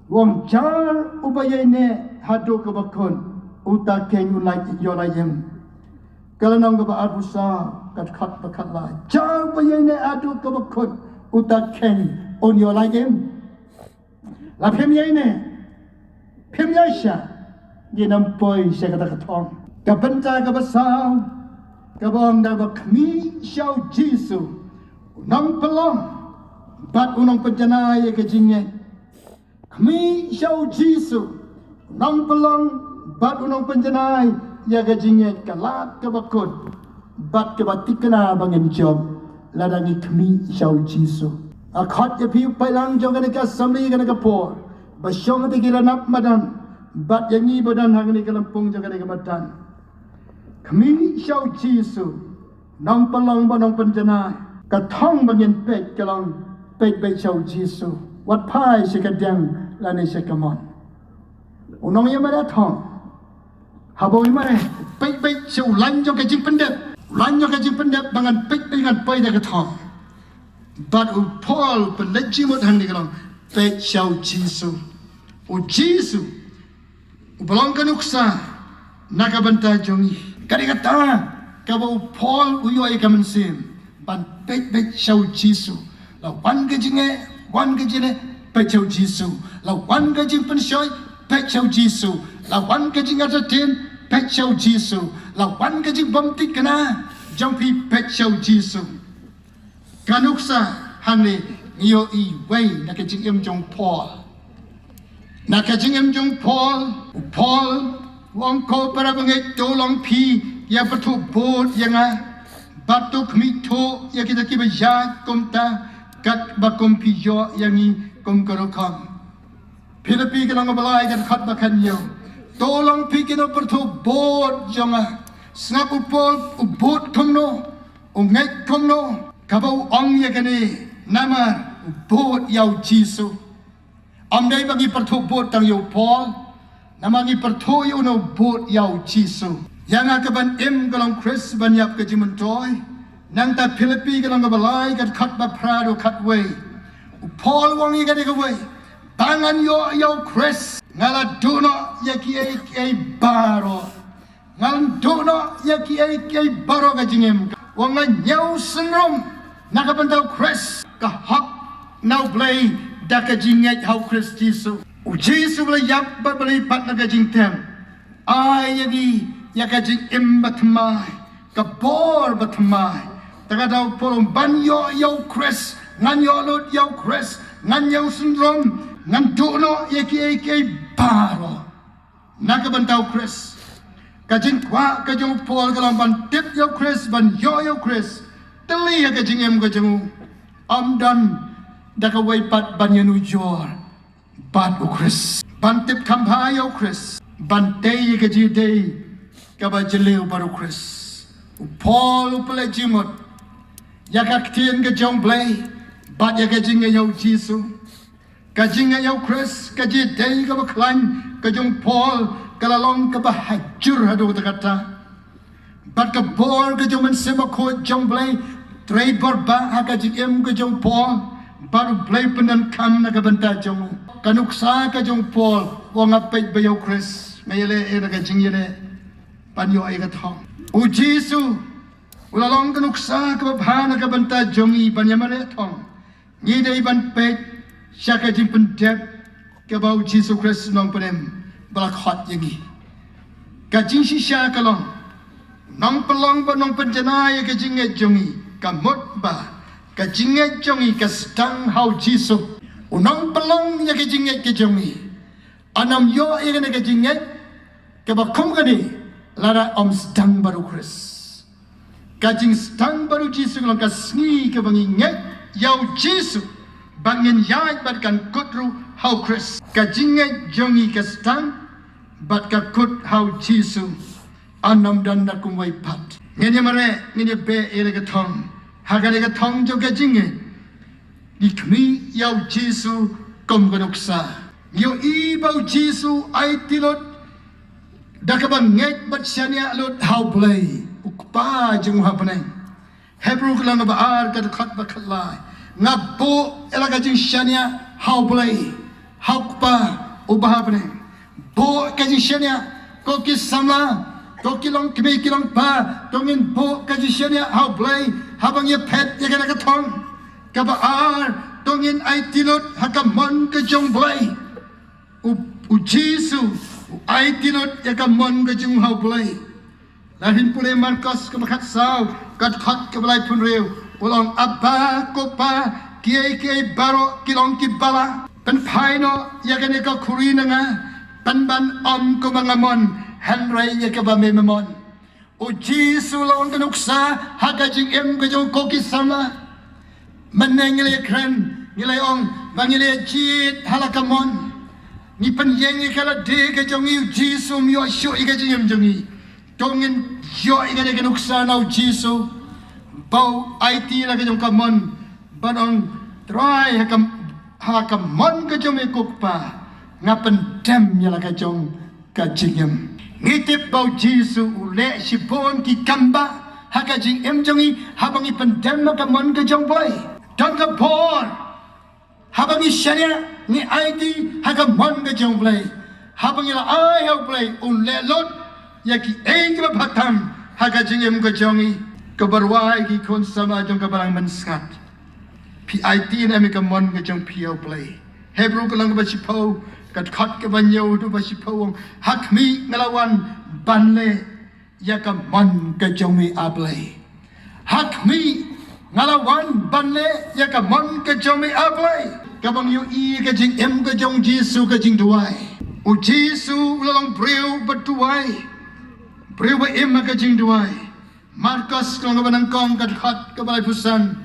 u ong jar uba ïaineh haduh kaba kut uta kheiñ un lait ïoh lait im. Ka lynnong kaba arphew saw, ka dkhot ba khatlai. Jar uba ïaineh haduh kaba kut uta kheiñ un ïoh lait im. La phim ïaineh, phim ïaishah, ngin ym poi sha kata ka thong. Ka bynta kaba saw kaba ong da ba khmih sha u Jisu u nongpynlong bad u nongpynjanai ïa ka jingngeit. Khmih sha u Jisu u nongpynlong bad u nongpynjanai ïa ka jingngeit, ka lad kaba kut bad kaba thikna ba ngin jop lada ngi khmih sha u Jisu. Nga khot ïa phi u paidlang jong kane ka assembly kane ka por, ba shong ha ki ranap madan bad ïa ngi ba don ha kane ka lympung jong kane ka madan. Khmih sha u Jisu, nongpynlong bad nongpynjanai. Ka thong ba ngin peit ka long peit beit sha u Jisu, wat phai sha ka diang lane sha ka mon. U nongïamareh thong haba u ïamareh, peit beit sha u lain jong ka jingpyndep. U lain jong ka jingpyndep ba ngan peit beit, ngan peit da ka thong. Bad u Paul u pynleit jingmut hangne ka long peit sha u Jisu. U Jisu uba long ka nuksa na ka bynta jong ngi. Ka dei kata kaba u Paul u ïoh ïa ka mynsiem ban peit beit sha u Jisu. La wan ka jingeh, wan ka jineh, peit sha u Jisu. La wan ka jingpynshoi, peit sha u Jisu. La wan ka jingartatien, peit sha u Jisu. La wan ka jingbymthikna jong phi, peit sha u Jisu. Ka nuksa hangne ngi ïohi wei na ka jingim jong u Paul. Na ka jingim jong Paul, u Paul u ong, ko para bangeit, to long phi ïa pyrthuh bud ïa nga, bad to khmih thuh ïa kita kiba ïaid kumta, katba kum phi ïoh ïa ngi kum ka rukom. Philippi ka lynnong ba lai ka dkhot ba khathynñiew. To long phi kino pyrthuh bud jong nga. Sngap u Paul u bud kumno, u ngeit kumno, kaba u ong ïa kane, namar u bud ïa u Jisu. Ym dei ba ngi pyrthuh bud tang ïa u Paul, namar ngi pyrthuh ïa uno u bud ïa u Jisu. Ïa nga ka ban im ka long Khrist, ban ïap ka jingmyntoi. Nangta Philippi ka lynnong ba lai ka dkhot ba phra haduh khatwei. U Paul u ong ïa kane kawei. Ba ngan ïoh ïa u Khrist, nga la duh noh ïa kiei kiei baroh. Ngan duh noh ïa kiei kiei baroh ka jingim. Wat nga ñiew synrum na ka bynta u Khrist, ka hok na u Blei da ka jingngeit ha u Khrist Jisu. U Jisu ba la ïap bad ba la ïapat na ka jingtem, ai ïa ngi ïa ka jingim bathymmai, ka bor bathymmai. Te ka daw pyrshang ban ïoh ïa u Khrist, ngan ïoh lut ïa u Khrist, ngan ñiew synrum, ngan duh noh ïa kiei kiei baroh na ka bynta u Khrist. Ka jingkwah ka jong u Paul ka long ban tip ïa u Khrist, ban ïoh ïa u Khrist. Te lei ha ka jingim ka jong u, ym don da kawei pat ban ïanujor bad u Khrist, ban tip kham bha ïa u Khrist, ban tei ïa ka jingïadei kaba jylliew bad u Khrist. U Paul u pynleit jingmut ïa ka ktien ka jong u Blei bad ïa ka jingngeit ïa u Jisu. Ka jingngeit ïa u Khrist, ka jingïadei kaba khlaiñ ka jong u Paul, ka la long kaba ha jur haduh katta katta. Bad ka bor ka jong u Mynsiem Bakhuid jong u Blei trei bor bha ha ka jingim ka jong u Paul, bad u Blei pyndonkam na ka bynta jong u. Ka nuksa ka jong u Paul, wat nga peit bha ïa u Khrist, nga ïaleh ïa ka jingïaleh ban ïoh ïa ka thong. U Jisu u la long ka nuksa kaba bha na ka bynta jong ngi ban ïamareh thong. Ngi dei ban peit sha ka jingpyndep kaba u Jisu Khrist u nongpynim ba la khot ïa ngi. Ka jingshisha ka long, u nongpynlong bad nongpynjanai ïa ka jingngeit jong ngi, ka mut ba ka jingngeit jong ngi ka sdang ha u Jisu. U nongpynlong ïa ka jingngeit ka jong ngi. Ym ïoh ïa kane ka jingngeit kaba kum kane lada ym sdang bad u Khrist. Ka jingsdang bad u Jisu ka long ka sngi kaba ngi ngeit ïa u Jisu, bad ngin ïaid bad kan kut ruh ha u Khrist. Ka jingngeit jong ngi ka sdang bad ka kut ha u Jisu. Ym don da kumwei pat. Ngin ïamareh, ngin ïabeh ïa la ka thong. Ha kane ka thong jong ka jingngeit, ngi khmih ïa u Jisu kum ka nuksa. Ngi ïohi ba u Jisu u aiti lut da kaba ngeit bad shaniah lut ha u Blei u Kpa jong u ha bneng. Hebru ka lynnong ba ar ka dkhot ba khatlai. Nga buh ïa la ka jingshaniah ha u Blei, ha u Kpa uba ha bneng. Buh ka jingshaniah, ko ki samla, ko ki longkmie ki longpa, to ngin buh ka jingshaniah ha u Blei haba ngi ïaphet ïa kane ka thong. Kaba ar, to ngin aiti lut ha ka mon ka jong u Blei. U, u Jisu u aiti lut ïa ka mon ka jong u ha u Blei. Lada pule Markos kaba khatsaw, ka dkhot kaba laiphew hynriew, u ong, Abba, ko Pa, kiei kiei baroh ki long kiba la. Pynphai noh ïa kane ka khuri na nga, pynban ym kumba nga mon, hynrei ïa kaba me me mon. U Jisu u long ka nuksa ha ka jingim ka jong ko ki samla. Mynne ngi la kren, ngi la ong ba ngi la jied ha la ka mon. Ngi pynïeng ïa ka lade ka jong ngi, u Jisu um ïoh shuh ïa ka jingim jong ngi. To ngin ïoh ïa kane ka nuksa na u Jisu ba u aiti la ka jong ka mon, bad ong, Trai, ha ka, ha ka mon ka jong me ko Kpa, nga pyndem ïa la ka jong ka jingim. Ngi tip ba u Jisu u leh shibun ki kambah ha ka jingim jong ngi haba ngi pyndem ha ka mon ka jong u Blei. Don ka bor haba ngi shaniah, ngi aiti ha ka mon ka jong u Blei. Haba ngi la ai ha u Blei, un leh lut ïa kiei kiba bha tam ha ka jingim ka jong ngi. Kaba rwai, ki khun samla jong ka Balang Mynsngat, phi aiti ne em ïa ka mon ka jong phi ha u Blei? Hebru ka lynnong ba shiphew, ka dkhot kaba hynñiew haduh ba shiphew u ong, Ha khmih nga la wan ban leh ïa ka mon ka jong me, A Blei. Ha khmih nga la wan ban leh ïa ka mon ka jong me, A Blei. Kaba ngi ïohi ka jingim ka jong Jisu ka jingduwai. U Jisu u la long briew ba duwai. Briew ba im ha ka jingduwai. Markos ka long kaba nyngkong ka dkhot kaba laiphew san.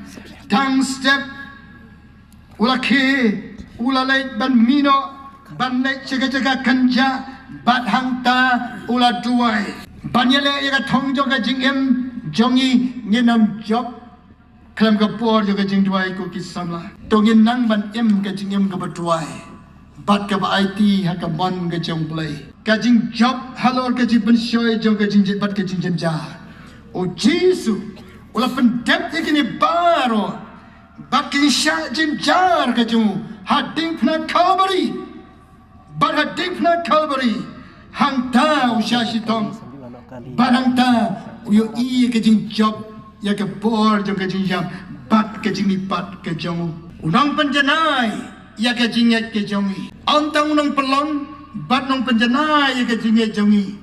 Tang step u la khie, u la leit ban mih noh, ban leit sha ka jaka kynjah, bad hangta u la duwai. Ban ïaleh ïa ka thong jong ka jingim jong ngi, ngin ym jop khlem ka por jong ka jingduwai ko ki samla. To ngin nang ban im ka jingim kaba duwai bad kaba aiti ha ka mon ka jong U Blei. Ka jingjop halor ka jingpynshoi jong ka jingjynjar bad ka jingjynjar. U Jisu u la pyndep ïa kine baroh bad ka jingshah jynjar ka jong u ha diengphna Kalbari. Bad ha diengphna Kalbari, hangta u shah shitom. Bad hangta u ïohi ka jingjop ïa ka bor jong ka jingïap bad ka jingmihpat ka jong u. U nongpynjanai ïa ka jingngeit ka jong ngi. Ym tang u nongpynlong bad nongpynjanai ïa ka jingngeit jong ngi.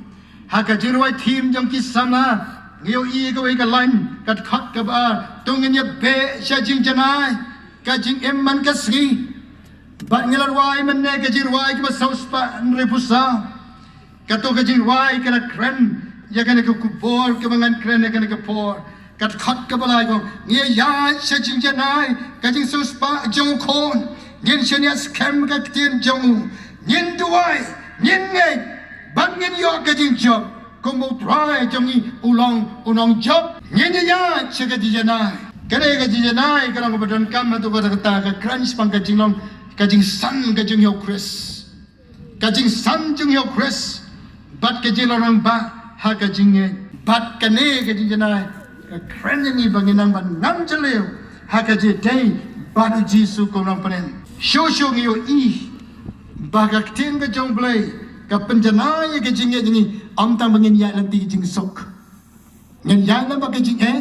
Ha ka jingrwai thim jong ki samla, ngi ïohi kawei ka lain, ka dkhot kaba ar, to ngin ïa beh sha jingjanai ka jingim man ka sngi. Bad ngi la rwai mynne ka jingrwai kaba saw spah hynriewphew saw. Kato ka jingrwai ka la kren ïa kane ka khubor kaba ngan kren ïa kane ka por. Ka dkhot kaba lai ka ong, ngi ïaid sha jingjanai ka jingsaw spah jong u Khun. Ngin shaniah skhem ka ktien jong u. Ngin duwai, ngin ngeit, bad ngin ïoh ka jingjop. Kumba U Trai jong ngi u long u nongjop. Ngin ïaid sha ka jingjanai. Kane ka jingjanai ka long kaba donkam haduh katta katta, ka kren shaphang ka jinglong, ka jingsan ka jong ngi ha U Khrist. Ka jingsan jong ngi ha U Khrist bad ka jinglong rangbah ha ka jingngeit. Bad kane ka jingjanai ka kren ïa ngi ba ngin nang ban ngam jylliew ha ka jingïadei bad U Jisu kum u nongpynim. Shuh shuh ngi ïohi ba ka ktien ka jong U Blei ka pynjanai ïa ka jingngeit jong ngi, ym tang ba ngin ïaid lynti ka jingsuk. Ngin ïaid lem bad ka jingeh,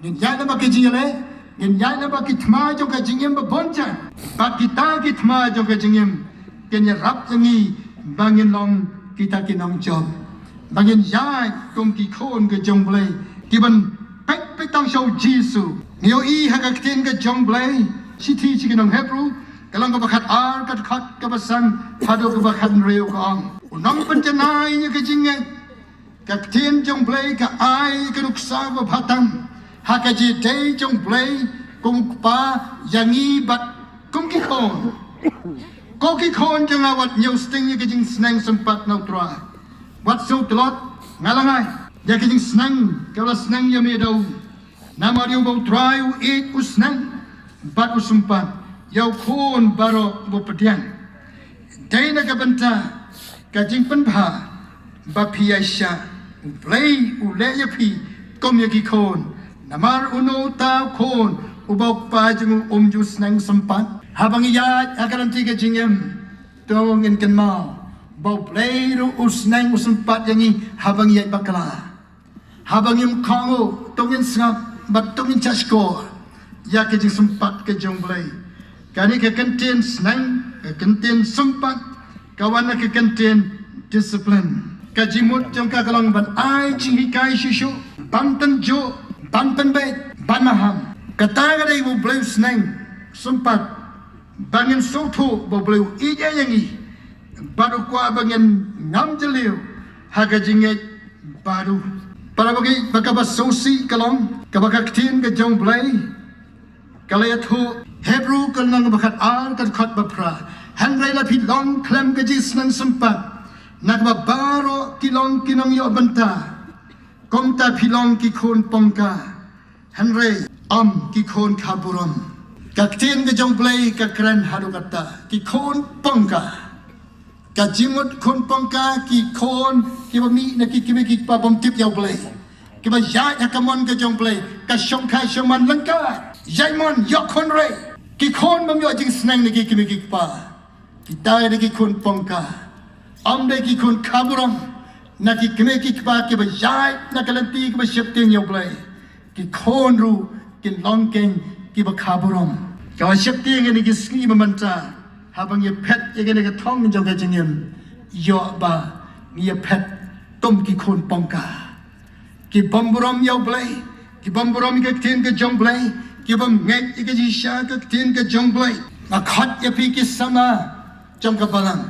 ngin ïaid lem bad ka jingïaleh, ngin ïaid lem bad ki thma jong ka jingim ba bun jan. Bad kita ki thma jong ka jingim kin ïarap ïa ngi ba ngin long kita ki nongjop. Ba ngin ïaid kum ki khun ka jong U Blei, ki ban peit peit tang sha U Jisu. Ngi ïohi ha ka ktien ka jong U Blei, shithi sha ki nong Hebru, ka lynnong kaba khatar, ka dkhot kaba san haduh kaba khathynriew ka ong, u nongpynjanai ïa ka jingngeit. Ka ktien jong U Blei ka ai ka nuksa ba bha tam ha ka jingïadei jong U Blei kum u kpa ïa ngi bad kum ki khun. Ko ki khun jong nga, wat ñiew sting ïa ka jingsneng sympat na U Trai. Wat sngewtlot, nga la ngai ïa ka jingsneng kaba la sneng ïa me da u. Namar ïa u ba U Trai u ïeit u sneng bad u sympat ïa u khun baroh uba pdiang. Dei na ka bynta ka jingpynbha ba phi ïaishah, U Blei u leh ïa phi kum ïa ki khun. Namar uno uta u khun uba u kpa jong u um ju sneng sympat? Haba ngi ïaid ha ka lynti ka jingim, to ngin kynmaw ba U Blei ruh u sneng u sympat ïa ngi haba ngi ïaid bakla. Haba ngim kohnguh, to ngin sngap bad to ngin shahshkor ïa ka jingsympat ka jong U Blei. Kane ka kyntien sneng, ka kyntien sympat, ka wan na ka kyntien discipline. Ka jingmut jong ka ka long ban ai jinghikai shuh shuh, ban tynjuh, ban pynbeit, ban maham. Kata ka dei ba U Blei u sneng sympat, ba ngin sngewthuh ba U Blei u ïeit ïa ngi bad u kwah ba ngin ngam jylliew ha ka jingngeit bad u. Para bangeit, ba kaba sngewsih ka long kaba ka ktien ka jong U Blei ka la ïathuh, Hebru ka lynnong ba khatar, ka dkhot ba phra. Hynrei la phi long khlem ka jingsneng sympat na kaba baroh ki long ki nongïoh bynta. Kumta phi long ki khun pongka, hynrei ym ki khun kha burom. Ka ktien ka jong U Blei ka kren haduh katta, ki khun pongka. Ka jingmut khun pongka, ki khun kiba mih na ki kmie ki kpa bym tip ïa U Blei, kiba ïaid ha ka mon ka jong U Blei, ka shongkha shongman lyngkar, ïaid mon ïoh khun rei. Ki khun bym ïoh jingsneng na ki kmie ki kpa. Kita dei ki khun pongka, ym dei ki khun kha burom na ki kmie ki kpa kiba ïaid na ka lynti kaba sheptieng ïa U Blei. Ki khun ruh kin long keiñ kiba kha burom. Kaba sheptieng ïa kine ki sngi ba mynta, haba ngi ïa phet ïa kane ka thong jong ka jingim, ïoh ba ngi ïa phet kum ki khun pongka. Ki bym burom ïa U Blei, ki bym burom ïa ka ktien ka jong U Blei, ki bym ngeit ïa ka jingshisha ka ktien ka jong U Blei. Nga khot ïa phi ki samla jong ka balang,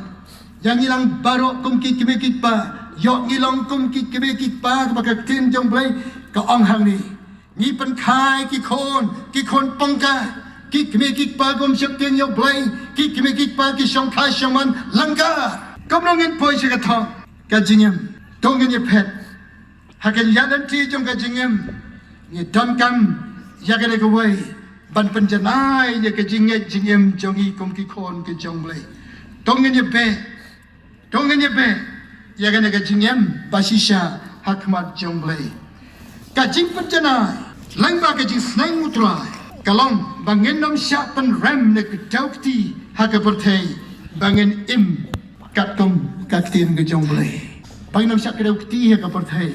ïa ngi lang baroh kum ki kmie ki kpa, ïoh ngi long kum ki kmie ki kpa, kaba ka ktien jong Blei ka ong hangne. Ngi pynkha ïa ki khun, ki khun pongka, ki kmie ki kpa kum sheptieng ïa u Blei, ki kmie ki kpa ki shongkha shongman lyngkar. Kumno ngin poi sha ka thong ka jingim? To ngin ïa phet ha ka ïaid lynti jong ka jingim. Ngi donkam ïa kane kawei ban pynjanai ïa ka jingngeit jingim jong ngi kum ki khun ki jong Blei. To ngin ïa beh, to ngin ïa beh ïa kane ka jingim ba shisha ha khmat jong Blei. Ka jingpynjanai lyngba ka jingsneng u Trai ka long ba ngin nym shah pynrem ne kdew kti ha ka pyrthei, ba ngin im katkum ka ktien ka jong Blei. Ba ngin nym shah kdew kti ha ka pyrthei.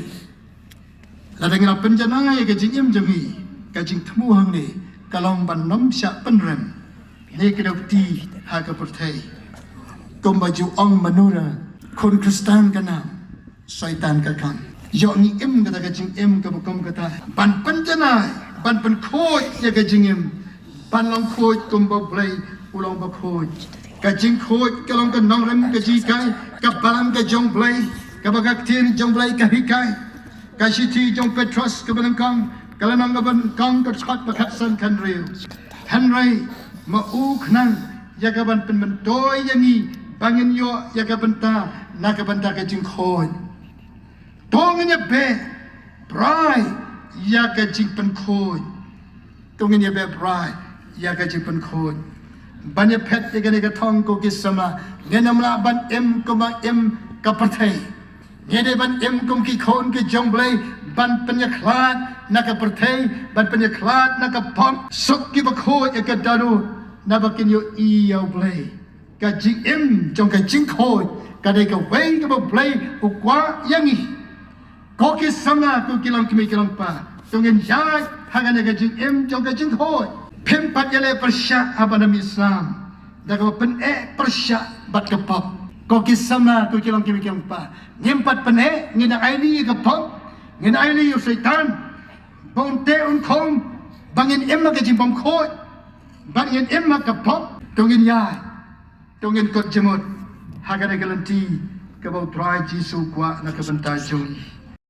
Lada ngi la pynjanai ïa ka jingim jong ngi, ka jingthmu hangne ka long ban nym shah pynrem ne kdew kti ha ka pyrthei. Kumba ju ong, mano ruh khun Khristan ka nam, Soitan ka kam. Ïoh ngi im kata ka jingim kaba kum kata, ban pynjanai, ban pynkhuid ïa ka jingim, ban long khuid kumba Blei u long bakhuid. Ka jingkhuid ka long ka nongrim ka jinghikai, ka balang ka jong Blei, kaba ka ktien jong Blei ka hikai. Ka shithi jong Petros kaba nyngkong, ka lynnong kaba nyngkong, ka dkhot ba khatsan khathynriew. Hynrei ma u khnang ïa ka ban pynmyntoi ïa ngi ba ngin ïoh ïa ka bynta na ka bynta ka jingkhuid. To ngin ïa beh brai ïa ka jingpynkhuid. To ngin ïa beh brai ïa ka jingpynkhuid. Ban ïa phet ïa kane ka thong, ko ki samla, ngin ym lah ban im kumba im ka pyrthei. Ngi dei ban im kum ki khun ki jong Blei, ban pynïakhlad na ka pyrthei, ban pynïakhlad na ka pop. Suk kiba khuid ïa ka daru, naba kin ïohi ïa u Blei. Ka jingim jong ka jingkhuid ka dei kawei kaba Blei u kwah ïa ngi. Ko ki samla, ko ki longkmie ki longkpa, to ngin ïaid ha kane ka jingim jong ka jingkhuid. Phim pat ïaleh pyrshah ha ban ym ïasam da kaba pyneh pyrshah bad ka pop. Ko ki samla, ko ki longkmie ki longkpa, ngim pat pyneh, ngin ailad ïa ka pop, ngin ailad ïa u Soitan ba un teh un khum ba ngin im ha ka jingbymkhuid, ba ngin im ha ka pop. To ngin ïaid, to ngin kut jingmut ha kane ka lynti kaba u Trai Jisu u kwah na ka bynta jong ngi.